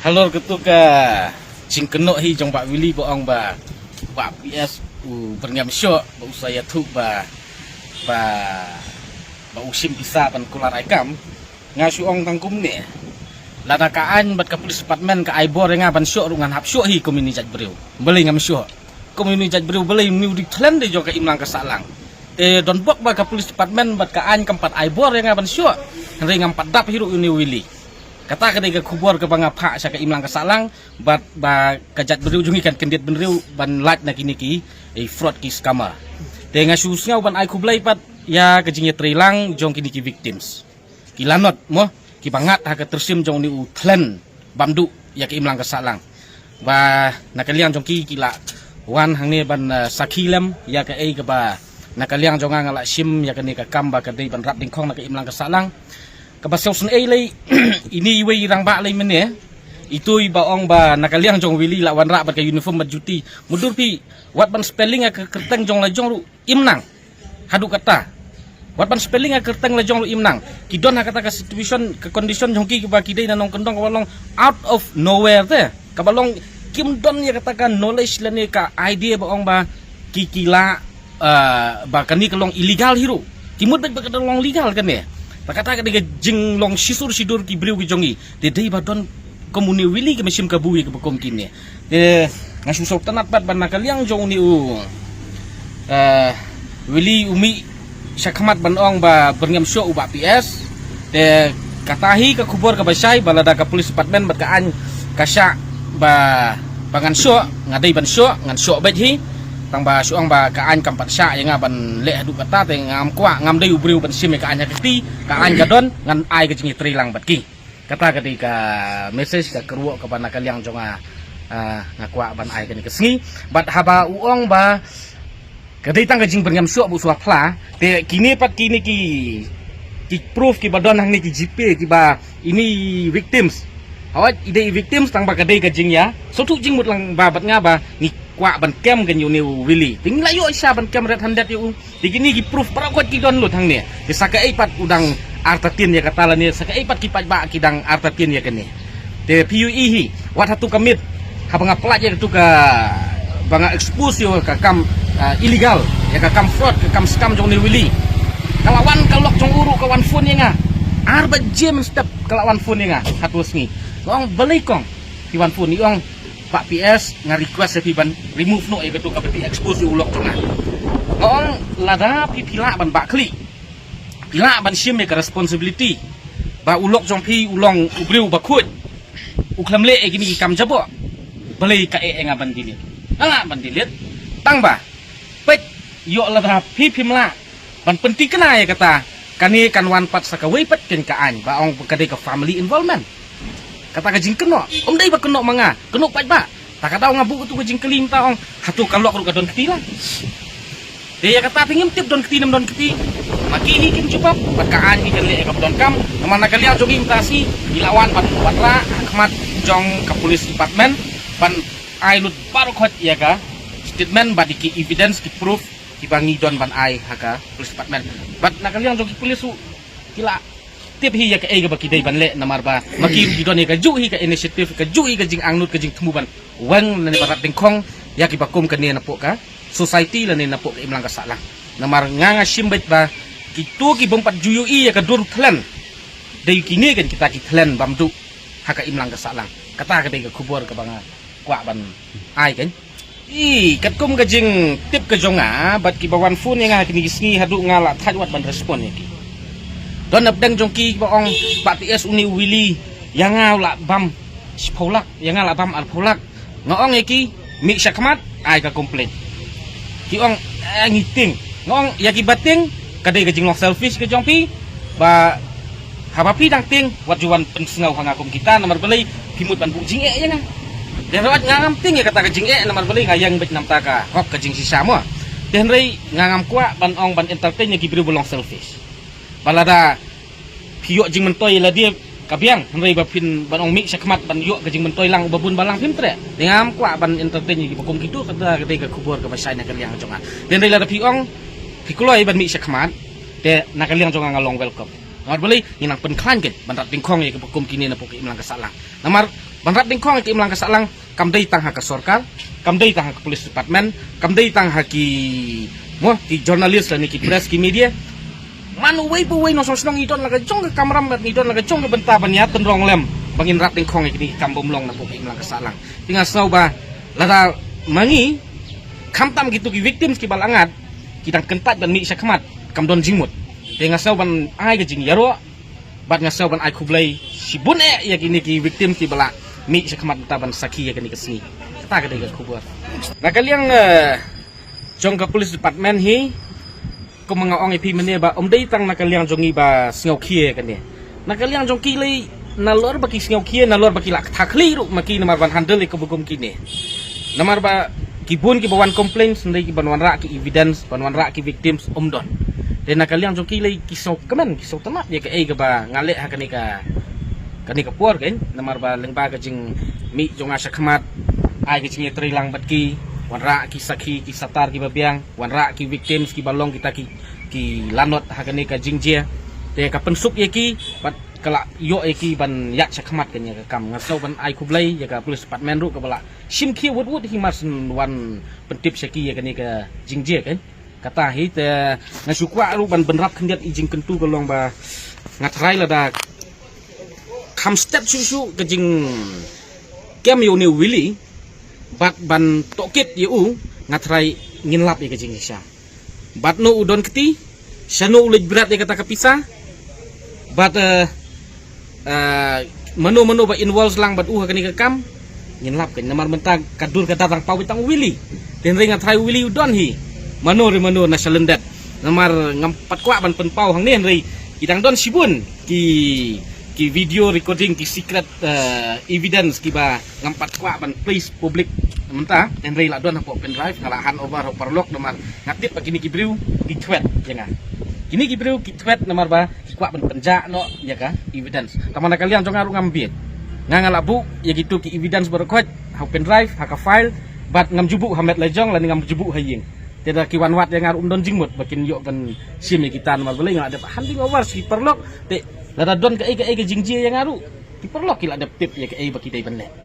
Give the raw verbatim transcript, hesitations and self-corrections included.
Halor katu ka jingkynnoh hi jong Bah Willy ba ong ba Bah P S u byrngem shoh ba u sa ïathuh ba ba ba u shim pisa ban kular ai kam. Nga shu ong tang kumne. Lada ka aiñ bad ka police department ka ai bor ïa nga ban shoh ruh ngan hap shoh hi kum ine i jait briew. Balei ngam shoh? Kum ine i jait briew balei, une u dei thlen de jong ka imlang ka sahlang. Te don bok ba ka police department bad ka aiñ kam pat ai bor ïa nga ban shoh. Hynrei ngam pat dap hi ruh ïa une u Willy. Kata ka dei ka khubor kaba nga phah sha ka imlang ka sahlang bad ba ka jait briew jong ngi kan kyndit bynriew ban lait na kine ki, eh, fraud ki scammer. Te nga shu sngew ban ai khublei pat ïa ka jingïatreilang jong kine ki victims. Ki lanot mo, kiba ngat ha ka tyrsim jong une u thlen bam duh ïa ka imlang ka sahlang. Ba na ka liang jong ki ki la wan hangne ban, eh, sakhi lem ïa kaei kaba na ka liang jong nga nga la shim ïa kane ka kam ba ka dei ban rat dyngkhong na ka imlang ka sahlang. Kaba sngewsynei lei, ine iwei i rangbah lei mynne, itu iba ong ba na ka liang jong Willy la wanrah bad ka uniform bad juti. Mutdur phi, wat ban spelling ïa ka kyrteng jong la jong ruh im nang. Haduh kata, wat ban spelling ïa ka kyrteng la jong ruh im nang. Ki don ha kata ka situation, ka condition jong ki ba ki dei na nongkyndong kaba long out of nowhere te. Kaba long kim don ïa kata ka knowledge lane ka idea ba ong ba ki ki la, ah, ba kane ka long illegal hi ruh. Ki mut beit ba ka long legal kane. Te kata ka dei ka jinglong shisur shidur ki briew ki jong ngi. Te dei ba don kum une u Willy ki mynsiem kabu ïa kiba kum kine. Te nga shu sngewtynnat pat ba na ka liang jong une u, eh, Willy u mih shakhmat ban ong ba byrngem shoh u Bah P S. Te kata hi ka khubor kaba shai ba lada ka police department bad ka aiñ ka shah ba ba ngan shoh, nga dei ban shoh, ngan shoh beit hi. Tang ba shu ong ba ka aiñ kam pat shah ïa nga ban leh haduh kata te ngam kwah, ngam dei u briew ban shim ïa ka aiñ ha ka kti, ka aiñ ka don, ngan ai ka jingïatreilang bad ki. Kata ka dei ka message ka kyrwoh kaba na ka liang jong nga, ah, nga kwah ban ai kane ka sngi. Bad haba u ong ba ka dei tang ka jingbyrngem shoh ba u shu phla, te kine pat kine ki, ki proof kiba don hangne, ki G P kiba ine i victims. Hooid, i dei i victims tang ba ka dei ka jingïa sngewthuh jingmut lang ba bad nga ba ngi kwah ban kem kane ïa une u Willy. Te ngi la ïoh shisha ban kem red handed ïa u. Te kine ki proof baroh khoit ki don lut hangne. Te sa kaei pat u dang artatien ïa kata lane sa kaei pat ki paidbah ki dang artatien ïa kane. Te phi ïohi hi, wat hato ka miet haba nga pynlait ïa katu ka, ba nga expose ïa ka kam, ah, illegal, ïa ka kam fraud, ka kam scam jong une u Willy. Ka la wan ka lok jong u ruh ka wan phone ïa nga. Ar baje mynstep ka la wan phone ïa nga ha tu ka sngi. Nga ong balei kong phi wan phone, i ong Bah P S, nga request ïa phi ban remove noh ïa katu kaba phi expose ïa u lok jong nga. Nga ong lada phi phi lah ban bah khlieh, phi lah ban shim ïa ka responsibility ba u lok jong phi u long u briew uba khuid, u khlem leh ïa kine ki kam jaboh, balei ka eh ïa nga ban delete? Nga lah ban delete. Tang ba peit, ïoh lada phi phim lah ban pynthikna ïa kata, kane kan wan pat sa kawei pat kane ka aiñ ba ong ka dei ka family involvement. Kata ka jingkynnoh, ym dei ba kynnoh ma nga, kynnoh paidbah. Ta ka daw nga buh katu ka jingkylli mynta, ong hato ka lok ruh ka don kti lang. Te ïa kata phi ngim tip don kti ne ym don kti. Ma ki hi kin jubab, bad ka aiñ hi kan leh ïa kaba donkam. Namar na ka liang jong ngi mynta shi ngi la wan ban wanrah ha khmat jong ka police department ban ai lut baroh khoit ïa ka statement bad ïa ki evidence, ki proof kiba ngi don ban ai ha ka police department. Bad na ka liang jong ki police ruh ki la tip hi ïa kaei kaba ki dei ban leh, namar ba ma ki ruh ki don ïa kajuh hi ka initiative, kajuh hi ka jingangnud, ka jingthmu ban weng lane ban rat dyngkhong ïa kiba kum kane napoh ka society lane napoh ka imlang ka sahlang. Namar nga nga shim beit ba kito ki bym pat ju ïohi ïa ka dur thlen, dei kine kan kita ki thlen bam duh ha ka imlang ka sahlang. Kata ka dei ka khubor kaba nga kwah ban ai kan. I, katkum ka jingtip ka jong nga bad kiba wan phone ïa nga ha kine ki sngi haduh nga la thait wat ban respond ïa ki. Don na pdeng jong ki kiba ong Bah P S, une u Willy ïa nga u la bam shiphew lak, ïa nga la bam arphew lak. Nga ong ïa ki, mih shakhmat, ai ka complaint. Ki ong, eh, ngi tieng. Nga ong ïa kiba tieng, ka dei ka jinglong selfish ka jong phi. Ba haba phi dang tieng, wat ju wan pynsngew ha nga kum kita, namar balei phi mut ban buh jingeh ïa nga. Te hynrei wat nga ngam tieng ïa kata ka jingeh, namar balei nga ïeng beit na bynta ka hok ka jingshisha mo. Te hynrei nga ngam kwah ban ong ban entertain ïa ki briew ba long selfish. Ba lada phi ïoh jingmyntoi ïa lade ka biang, hynrei ba phin ban ong mih shakhmat ban ïoh ka jingmyntoi lang uba bun balang phim treh. Te ngam kwah ban entertain ïa kiba kum kito, kata ka dei ka khubor kaba shai na ka liang jong nga. Te hynrei lada phi ong phi kloi ban mih shakhmat, te na ka liang jong nga nga long welcome. Namar balei, ngi nang pynkhlaiñ kein ban rat dyngkhong ïa kiba kum kine napoh ka imlang ka sahlang. Namar Ban rat dingkhong ïa ki imlang ka sahlang, kam dei tang ha ka sorkar, kam dei tang ha ka police department, kam dei tang ha ki, mo, ki journalist lane ki press, ki media. Man uwei pa uwei nongshong shnong ngi don la ka jong ka kamram, ngi don la ka jong ka bynta ban ïa tynrong lem ba ngin rat dingkhong ïa kine ki kam bym long na poh ka imlang ka sahlang. Te nga sngew ba lada ma ngi, khamtam kito ki victims kiba la ngat, ki dang kyntait ban mih shakhmat, kam don jingmut. Te nga sngew ban ai ka jingïaroh bad nga sngew ban ai khublei shibun eh ïa kine ki victims kiba la mih shakhmat mynta ban sakhi ïa kane ka sngi. Kata ka dei ka khubor. Na ka liang, eh, jong ka police department hi, kum nga ong ïa phi mynne ba ym dei tang na ka liang jong ngi ba sngew khie ïa kane. Na ka liang jong ki lei, nalor ba ki sngew khie, nalor ba ki la kata khlieh ruh ma ki namar ban handle ïa kaba kum kine. Namar ba ki bun kiba wan complaints, hynrei kiban wanrah ki evidence, ban wanrah ki victims ym don. Te na ka liang jong ki lei ki sngewkmen, ki sngewtynnat ïa kaei kaba nga leh ha kane ka, kane ka por, kan. Namar ba lyngba ka jingmih jong nga shakhmat, ai ka jingïatreilang bad ki, wanrah ki sakhi, ki satar kiba biang, wanrah ki victims kiba long kita ki, ki lanot ha kane ka jingjia. Te ka pynsuk ïa ki bad ka la ïoh ïa ki ban ïaid shakhmat kane ka kam. Nga sngew ban ai khublei ïa ka police department ruh kaba la shim khie wut wut hi mar shen wan pyntip sha ki ïa kane ka jingjia, kan. Kata hi te nga shu kwah ruh ban bynrap khyndiat i jingkyntu ka long ba nga tharai lada kham stet shuh shuh ka jingkem ïa une u Willy bad ban tohkit ïa u, nga tharai ngin lap ïa ka jingshisha. Bad no u don kti, shano u leit bret ïa kata ka pisa, bad, eh, eh, mano mano ba involve lang bad u ha kane ka kam, ngin lap, kan. Namar mynta ka dur ka dar tang paw beit tang u Willy. Te hynrei nga tharai u Willy u don hi mano re mano na shalyndet. Namar ngam pat kwah ban pynpaw hangne, hynrei ki dang don shibun ki, ki video recording, ki secret, eh, evidence kiba ngam pat kwah ban place public mynta. Hynrei la don hapoh pendrive, nga la hand over ha u paralok namar nga tip ba kine ki briew ki thwet ïa nga. Kine ki briew ki thwet namar ba ki kwah ban pynjah noh ïa ka evidence. Tangba na ka liang jong nga ruh ngam bieit. Nga, nga la buh ïa kitu ki evidence baroh khoit ha u pendrive, ha ka file, bad ngam ju buh ha met la jong lane ngam ju buh ha ïing. Te da ki wan wad ïa nga ruh ym don jingmut ba kin ïoh ban shim ïa kita namar balei nga la dep handing over sha ki paralok. Te lada don kaei kaei ka jingjia ïa nga ruh, ki paralok ki la dep tip ïa kaei ba ki dei ban leh.